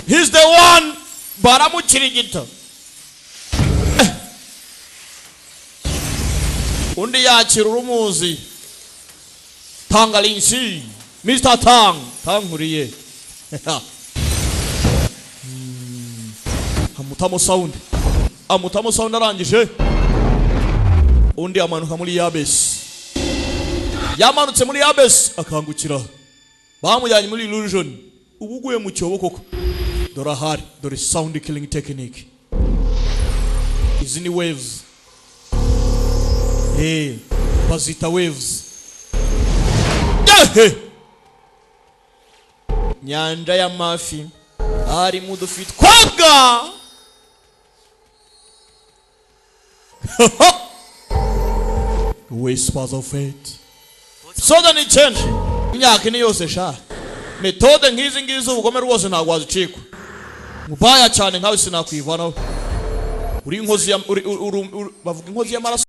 He's the one. Baramukirigita. Undi yakira urumuzi Tangalinsi, Mr Tang Tankuriye. Amutamo sound, amutamo sound. Arangije, undi amanuka muri yabesi. Yamanutse muri yabesi, akangukira bamujyanye muri illusion. Ubu uguye mu cyobo koko. Dore ahari, dore sound killing technique. Izi ni waves, bazita waves. Yehe! Nyanja y'amafi harimo udufi twaga. Whispers of Fate, soda ni change. Imyaka 4 yose sha, méthode nk'izi ngizi, ubugome rwose ntabwo wazicikwa. Mubaya cyane nkawe, sinakwivanaho. Uri inkozi ya uri, uri, uri, bavuga inkozi y'amaraso.